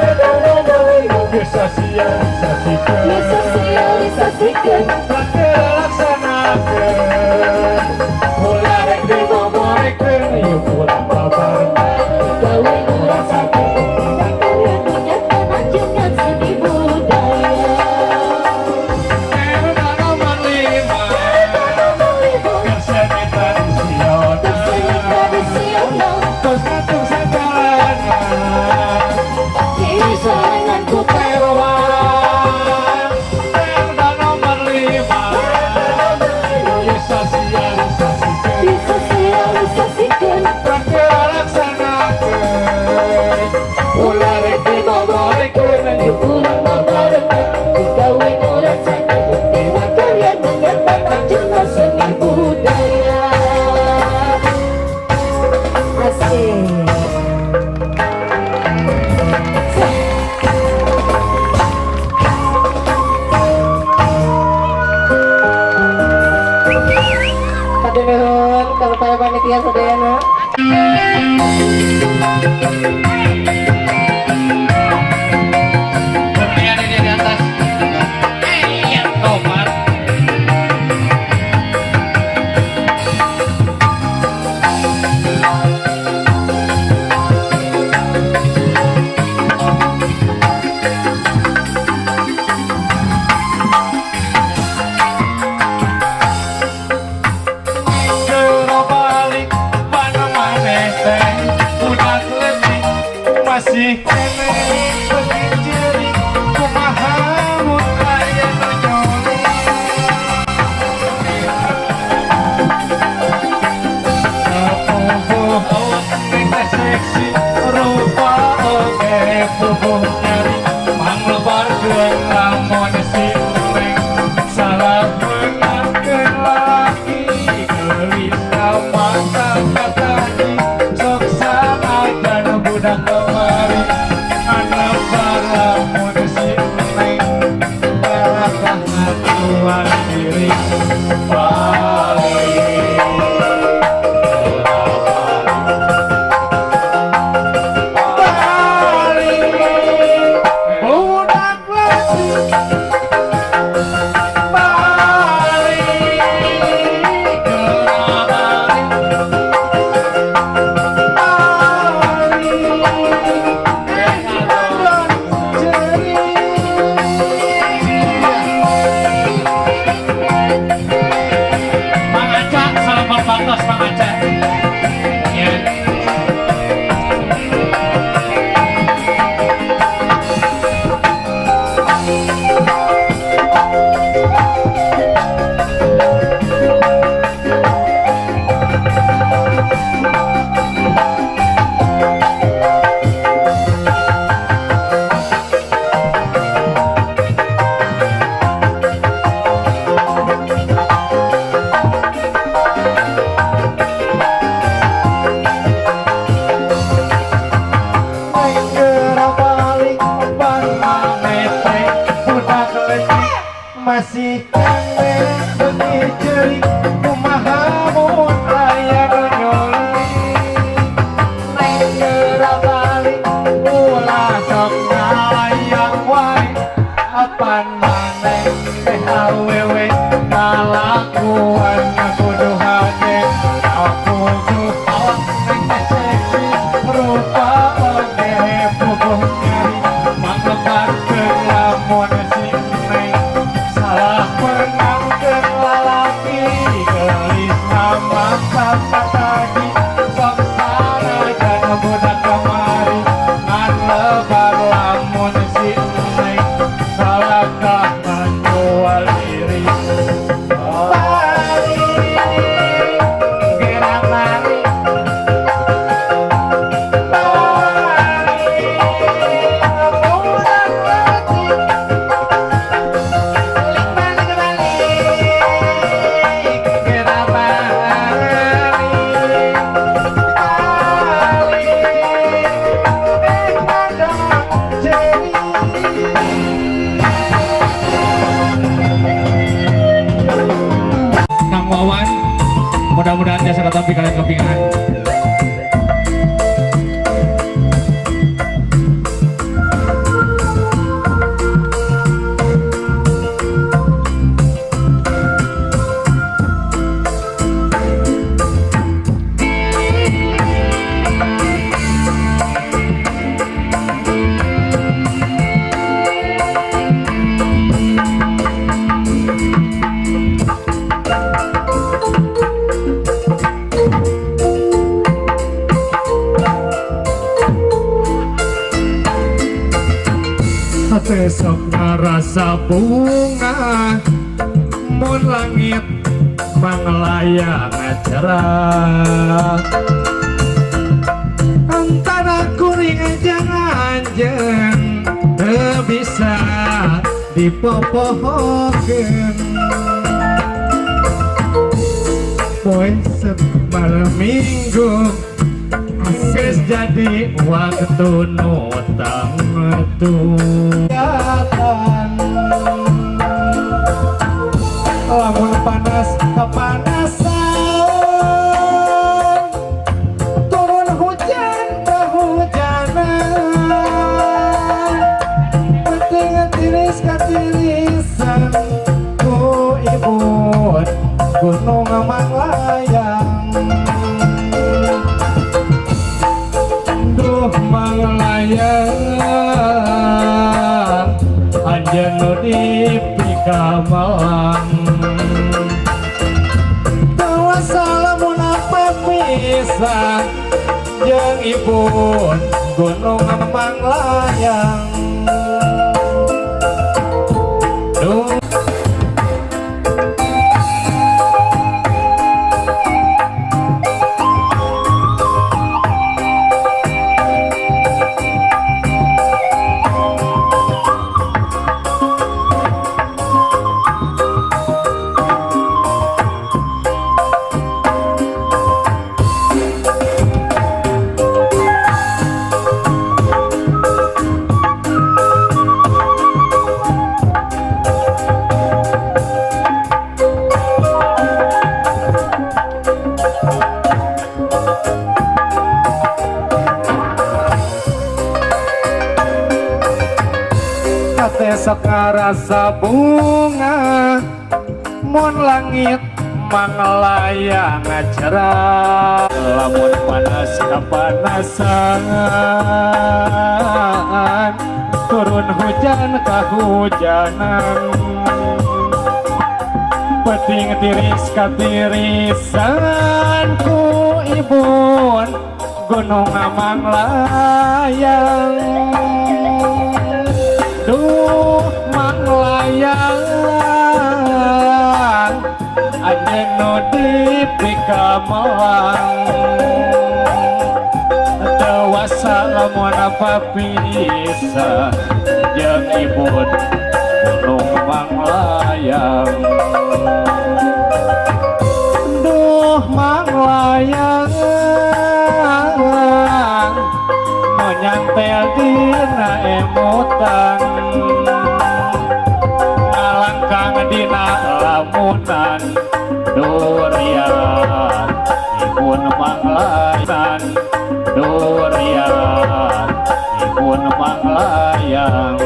eta nomor 5, disosialisasikeun, disosialisasikeun, teu laksanakeun. Ulah rek dimomorekeun, yuk urang babarengan, gawe nu rasakeun, karya nu nyata nanjungan seni budaya. Eta nomor 5, eta nomor 5, seni tradisional, seni tradisional, tos ngatur sagalana, disarengan ku perwan. Eta nomor 5, disosialisasikeun, disosialisasikeun, teu laksanakeun. Ulah rek dimomorekeun, yuk urang babarengan, gawe nu rasakeun, dina karya nu nyata nanjungan seni budaya. Asik. Nuhun kalau para panitia sadayana. Berarti dia di atas. Iya, tomat. Gero balik mana maneh teh budak leutik masih keneh beuki ceurik kumaha mun aya nu nyolek. Kapupuh awak neng teh seksi rupa oge puguh nyari manglebarkeun lamun si neng salah meunangkeun lalaki geulis mata kataji sok sanajan budak kamari anu lamun si neng kalah ngatuan diri balik. Balik budak leutik balik geura balik balik ngadon ceurik. Mang Aca, salam hormatos Mang Aca. Ya. Geura balik ban maneh teh budak leutik masih keneh beuki ceurik kumaha mun aya nu nyolek. Neng geura balik ulah sok ngalayang wae apan maneh teh awewe kalakuan kudu hade aku awak neng teh seksi rupa oge puguh nyari manglebarkeun lamun si neng salah. Hate sok ngarasa bunga mun langit manglayang cerah. Antara kuring jeung anjeun teu bisa dipopohokeun. Poe malam minggu geus jadi waktu nu tangtu. Lamun panas kepanasan, turun hujan kehujanan, penting tiris katirisan ku ibun gunung Manglayang. Duh Manglayang, anjeun nu dipikamalang. Lamun apa bisa jeung ibun gunung Manglayang. Duh. Sok ngarasa bunga mun langit manglayang cerah. Lamun panas kapanasan, turun hujan kahujanan, penting tiris katirisan ku ibun gunung Manglayang. Duh Manglayang, anjeun nu dipikamalang. Teu wasa lamun apa bisa jeung ibun gunung Manglayang. Duh Manglayang, nyantel dina emutan, ngalangkang dina lamunan, durian ibun Manglayang, durian ibun Manglayang.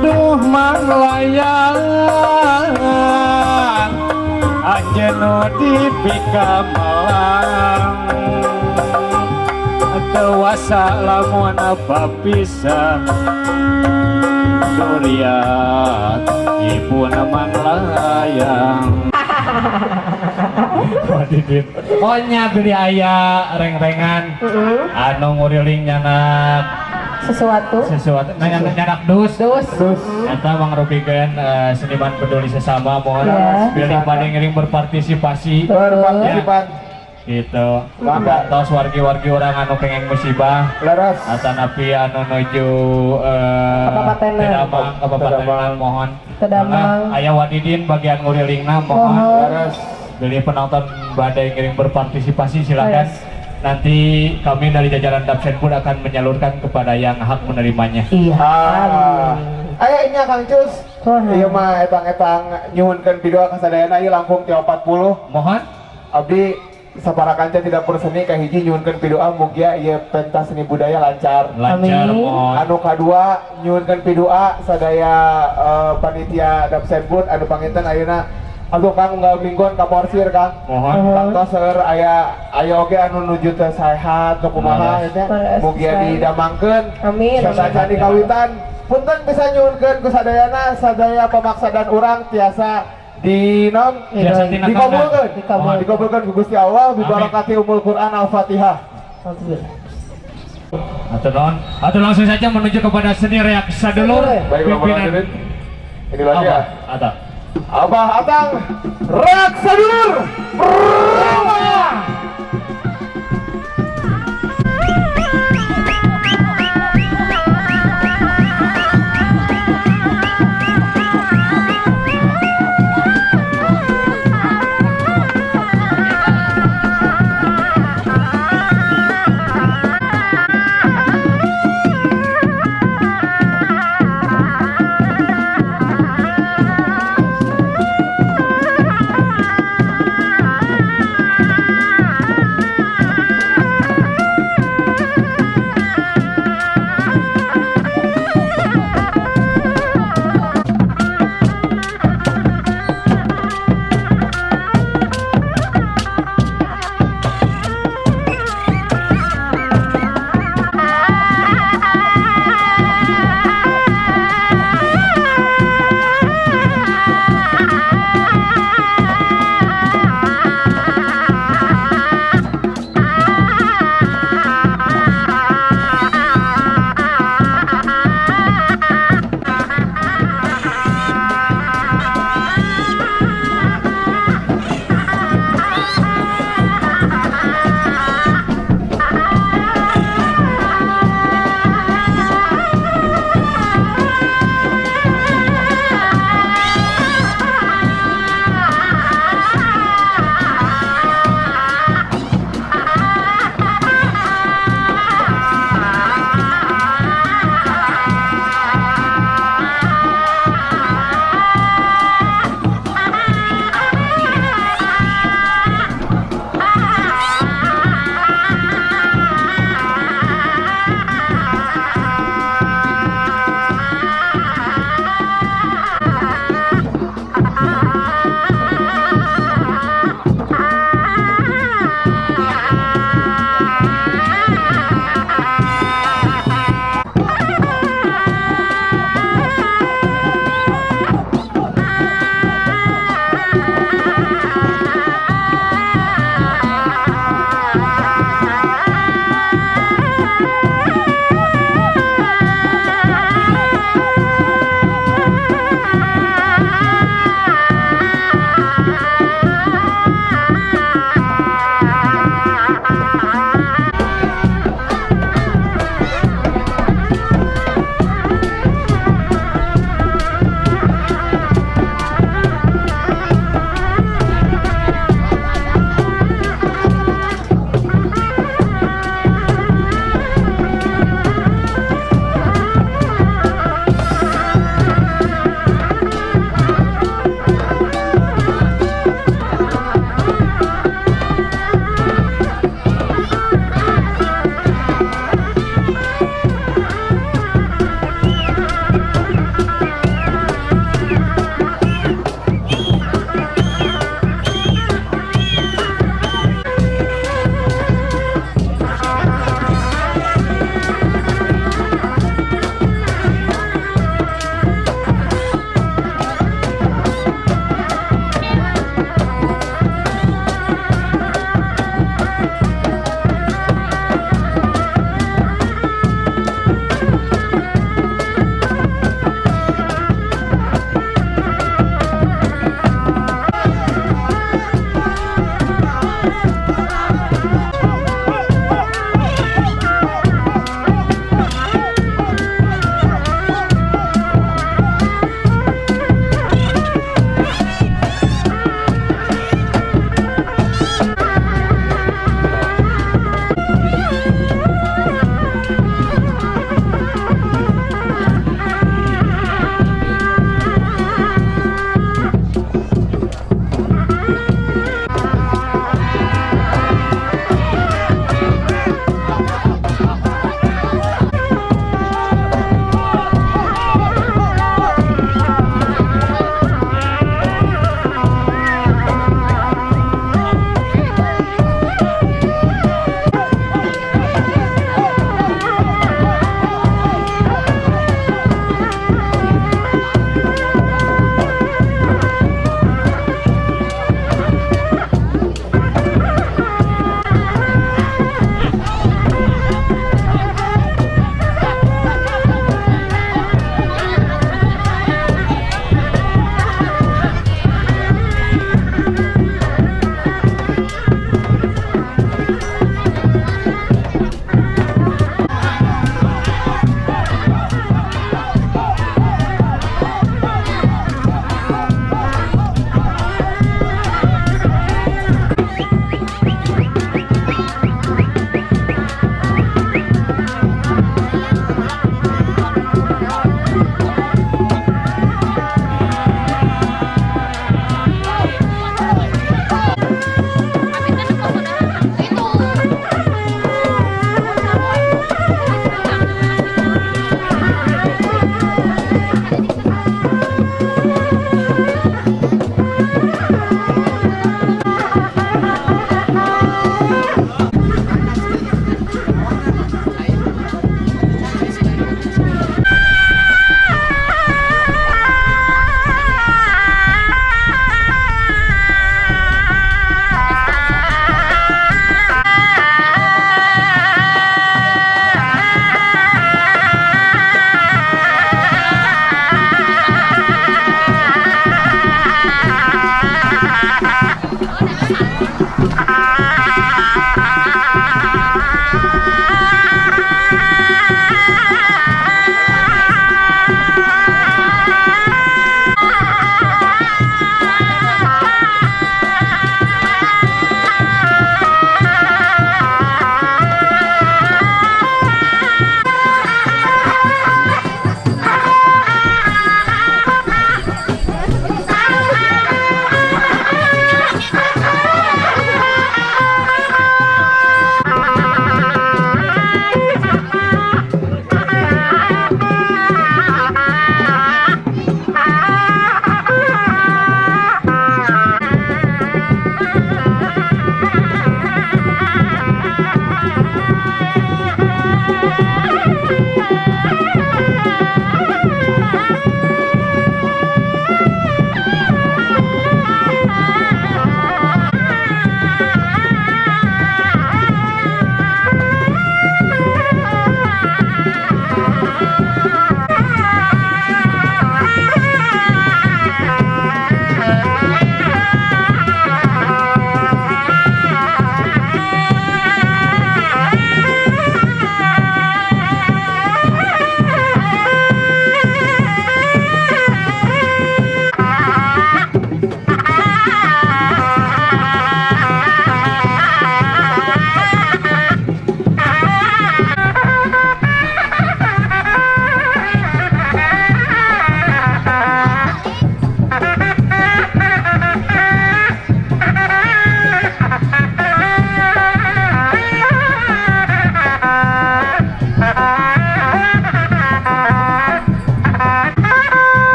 Duh Manglayang, anjeun nu dipikamalang. Teu wasa lamun apa bisa durian ibun Manglayang. Oh nya beli aya reng-rengan anu nguriling nyanak sesuatu nyanak dus eta mangrupikeun seniman peduli sesama. Mohon bilih bade ngiring berpartisipasi gitu. Tos wargi-wargi orang anu pengen musibah leres atanapi anu nuju Tedamang kabupatenan mohon Tedamang. Aya Wadidin bagian ngurilingna mohon leres bilih penonton badai ngiring berpartisipasi silakan. Nanti kami dari jajaran Dapsenbud akan menyalurkan kepada yang hak menerimanya. Iya. Aya nya Kang Cus. Ieu mah etang-etang nyuhunkeun pidoa ka sadayana ieu langkung ti 40. Mohon abdi sapara kanca tidak seni kahiji nyuhunkeun pidoa mugia ieu pentas seni budaya lancar. Lancar. Mohon. Anu kadua nyuhunkeun pidoa sadaya panitia Dapsenbud anu panginten ayeuna atuh Kang unggal mingguan ka porsir Kang. Mohon. Tangtos seueur aya oge anu nuju teu saehat nu kumaha teh mugia didamangkeun. Amin. Sasacan dikawitan punten bisa nyuhunkeun ku sadayana sadaya pemaksa dan urang tiasa dinom dikabulkeun. Dikabulkeun ku Gusti Allah bi barakati umul Quran Al-Fatihah. Atau non, atau langsung saja menuju kepada seni reak sadulur. Baik, Bapak pimpinan hadirin. Inilah dia. Atau Abah Atang Reak Sadulur Pertama.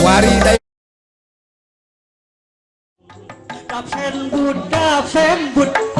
Kiwari dayeuh Dapsenbud, dapsenbud.